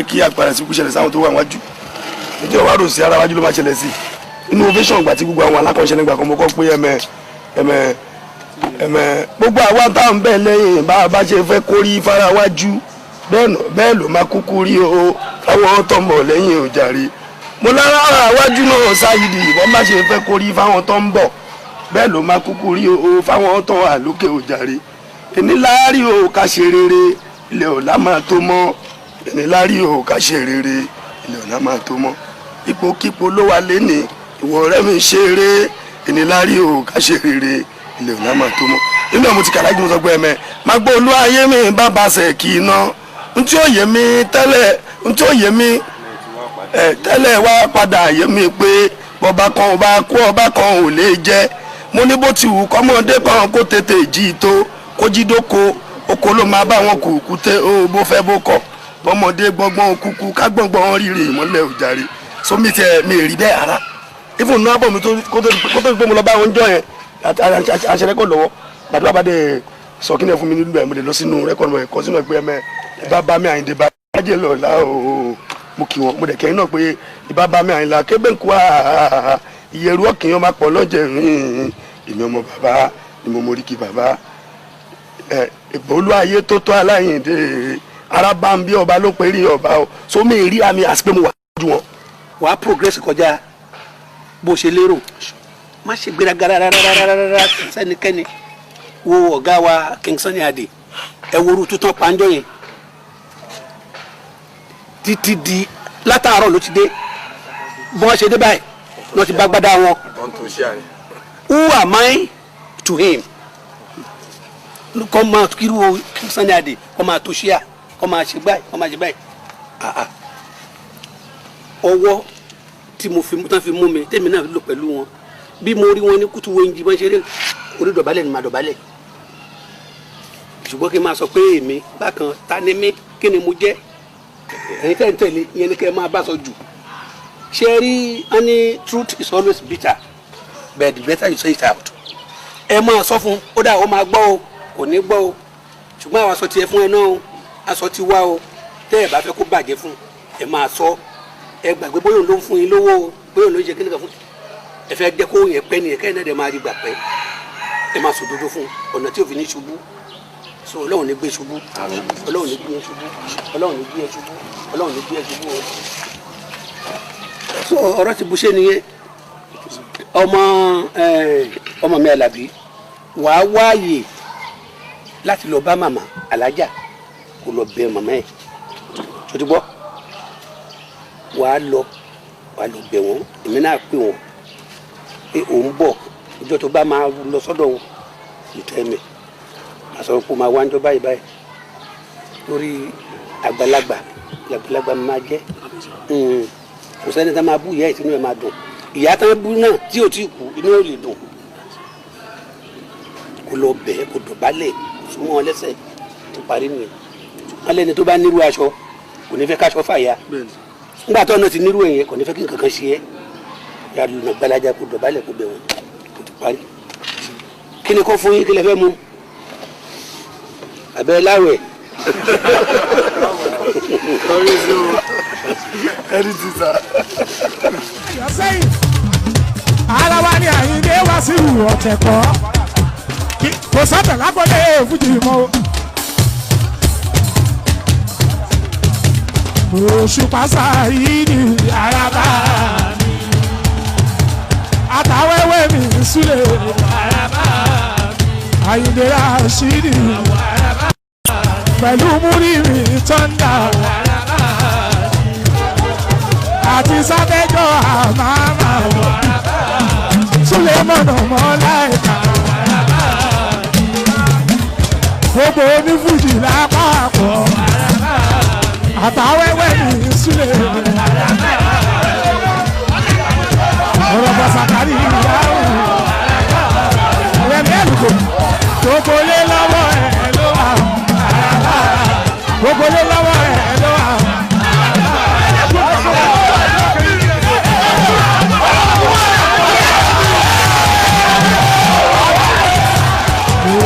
fẹ́ kí àpàrà sí kú ṣẹlẹ̀ sáwọn tó wà wájú. Nítorí wàá rò sí ara wájú ló máa ṣẹlẹ̀ sí inú ovation ìgbà tí gbogbo àwọn alákọ̀ọ́ṣẹ́ nígbà kan, mo kọ́ pé ẹmẹ ẹmẹ ẹmẹ gbogbo àwa tá à ń bẹ̀ lẹ́yìn, bá a bá ṣe fẹ́ kórí farawájú, bẹ́ẹ̀ ló máa kúkú rí o fáwọn tó ń bọ̀ lẹ́yìn òjàre. Mo lára àwájú náà Saheed, ìbọn bá ṣe fẹ́ kórí fáwọn tó ń bọ̀, bẹ́ẹ̀ ló máa kúkú rí o fáwọn tó wà lókè òjàre. Ẹni láárí o, ká ṣe rere, ilẹ̀ ọ̀la máa tó mọ́. Ẹni láárí o, ká ṣe rere, ilẹ̀ ọ̀la máa tó mọ́. Ipòkípò ló wà lẹ́nìí, ìwọ ọ̀rẹ́ mi, ṣe eré. Ẹni láárí o, ká ṣe rere, ilẹ̀ ọ̀la máa tó mọ́. Nínú ẹ̀ mo ti kàlájú, mo sọ pé ẹ̀mẹ́ máa gbọ́ olú ayé mi bá basẹ̀ kì í ná ntí ó yé mi tẹ́lẹ̀, ntí ó yé mi ẹ tẹ́lẹ̀ wá padà yé mi pé bọ́ba kan ò bá kú, ọba kan ò lè jẹ́. Mo ní bó ti wù kọ́mọdé kan kó tètè jí tó, kó jí dóko, oko ló máa bá wọn kù kúté ó, bó fẹ́ bó kọ̀, bọ́mọdé gbọ́ngbọ́n kúkú ká gbọ́ngbọ́n rírì ìmọ́lẹ̀ òjàre. So mi tiẹ̀ mi rí bẹ́ẹ̀ ara even náà bọ̀ mi tó kó tó gbé mo lọ bá wọn jọ yẹn àṣẹ record lọ́wọ́. Gbàdúrà bá dé sọ kí ni ẹ fún mi nílùú ẹ̀, mo lè lọ sínú record ẹ̀ kọ́ sínú ẹ̀ pé ẹ̀mẹ́ ìbá bá mi Àyìndé bá jẹ́ lọ́la o. Mo kí wọn, mo dẹ̀ kẹ́yìn náà pé ìbá bá mi Àyìnlá kébẹ̀ǹkú ìyẹ̀rù ọ̀kìyàn máa pọ̀ lọ́jẹ̀ rìn. Èmi ọmọ bàbá ni mo mórí kí bàbá ẹ ìbólú ayé tó tó aláyìndé ara bá ń bí ọba ló pé rí ọba o. So mi rí àmì àti pé mo wà lójú wọn. Wàá progress kọjá bó ṣe lérò. Má ṣe gbéraga rárá sẹ́nikẹ́ni. Wo ọ̀gá wa King Sunny Adé, ẹ wo orú tuntun panjọ yẹn títí di látàárọ̀ ló ti dé. Bí wọ́n ṣe dé báyìí, wọ́n ti bá gbádá wọn. Who am I to him? Kọ́ máa kiri wo King Sunny Adé, kọ́ máa tó ṣíà, kọ́ máa ṣe báyìí, kọ́ máa ṣe báyìí. Ah, ah. Ọwọ́ tí mo fi tán fi mú mi, tèmi náà lò pẹ̀lú wọn. Bí mo rí wọn ní kútu wẹ́njí bọ́n ṣe rí orí dọ̀bálẹ̀ ni màá dọ̀bálẹ̀. Ṣùgbọ́n kí n máa sọ pé èmi bákan, ta ni mí? Kí ni mo jẹ́? Ẹ̀yin tẹ́ ń tẹ̀lé ìyẹn ni kẹ́ ẹ máa bá sọ jù. Ṣé rí wọn ní truth is always bitter, but the better you say it out. Ẹ máa sọ fún ó dà, ó máa gbọ́ o, kò ní gbọ́ o. Ṣùgbọ́n àwọn aṣọ tiẹ̀ fún ẹ náà o, aṣọ ti wá o. Tẹ́ ẹ bá fẹ́ kó bàjẹ́ fún ẹ, máa sọ. Ẹ gbàgbé bóyá òun ló ń fún yín lówó o, bóyá òun ló ń ṣe kíníkan fún ẹ. Fẹ́ jẹ́ kó yẹn pẹ́ nìyẹn, kẹ́hìn náà dẹ̀ máa rí gbà pẹ́. Ẹ máa sòdodo fún ọ̀nà tí òfin ní ṣubú. So Ọlọ́run ní gbé ṣubú, Ọlọ́run ní gbé ṣubú, Ọlọ́run ní gbé ṣubú, Ọlọ́run ní gbé ṣubú o. So ọ̀rọ̀ ti bu ṣe nìyẹn. Ọmọ ọmọ mi Àlàbí, wàá wáàyè láti lọ bá màmá alájà, kó lọ bẹ̀ màmá ẹ̀ tó ti gbọ́. Wàá lọ bẹ̀ wọ́n. Èmi náà pè wọ́n pé òun bọ̀. Ọjọ́ tó bá máa lọ sọ́dọ̀ wọn, ìtọ́ ẹ̀mẹ̀ màá sọ pé ó máa wá ń jọ báyìí báyìí lórí àgbàlagbà. Àgbàlagbà máa jẹ́. Kò sẹ́ni tá máa bú ìyá ẹ̀ tínú ẹ̀ máa dùn. Ìyá tán bú náà tí ò tí kú, inú ò lè dùn. Kó lọ bẹ̀, kó dọ̀bálẹ̀, kó súnmọ́ ọ lẹ́sẹ̀, tó parí nìyẹn. Wọ́n lẹ́ni tó bá nírú aṣọ kò ní fẹ́ káṣọ fàya. Nígbà tó náà ti nírú ẹ̀yẹn, kò ní fẹ́ kí nǹkan kan ṣe é. Yà lùnà gbalaja, kó dọ̀bálẹ̀, kó bẹ̀ wọ́n, kó ti parí. Kí ni kó fún yín? Kí lẹ fẹ́ mu? Abẹ́ láwẹ̀. Ẹni tí sá. Sẹ́yìn ara wa ni Àyìndé wá sí ọ̀tẹ̀ kọ́, kò sọ́tẹ̀ lágbọ́dé fújì mọ́ o. Òṣùpá Saheed araba mi, àtàwẹ́wẹ́ mi súlẹ̀ araba mi, Àyìndé Rashidi pẹ̀lú múrí mi tọ́ndà àti sábẹ́jọ́ àmàmà Sulemọ̀nà mọ́láìka, gbogbo onífújì lápapọ̀, àtàwẹ́wẹ́ mi súlẹ̀ ọ̀rọ̀ bọ̀sàkárì ìyáwó rẹ̀mí ẹ̀lùkò. Gbogbo lé lọ́wọ́ ẹ̀ ló wà, gbogbo lé lọ́wọ́ ẹ̀ ló wà.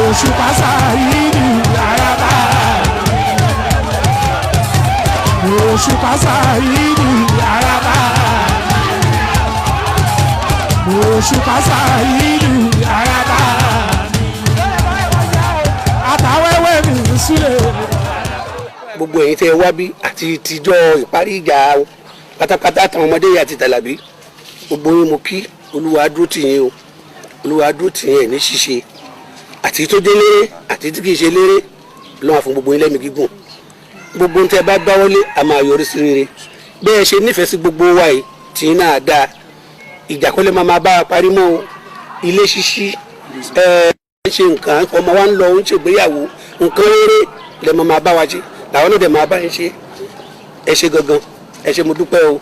Òṣùpá Saheed araba. Òṣùpá Sáyídì Àràbà. Òṣùpá Sáyídì Àràbà. Àtàwẹ́wẹ́ mi súlẹ̀. Gbogbo ẹ̀yin tẹ́ ẹ wá bí àti tìjọ́ ìparí ìjà pátápátá, àtàwọn ọmọdé yìí àti tàlàbí, gbogbo yín mo kí. Olúwa dúró tì yín o, Olúwa dúró tì yín. Ẹ̀ ní ṣíṣe àti tó dé léré àti tí kìí ṣe léré lọ́wọ́ fún gbogbo yín lẹ́mìí gígùn. Gbogbo ń tẹ́ bá dáwọ́lé a máa yọrí sí rere. Bẹ́ẹ̀ ṣe nífẹ̀ẹ́ sí gbogbo wa yìí, tì yín náà dáa. Ìjà kọ́lé máa bá a parí mọ́ o. Ilé ṣíṣí ẹ ẹ ṣe nǹkan, ọmọ wa ń lọ ń ṣègbéyàwó, nǹkan rere lẹ máa bá wa ṣe, làwọn náà dẹ̀ máa bá yín ṣe. Ẹ ṣe gangan, ẹ ṣe, mo dúpẹ́ o.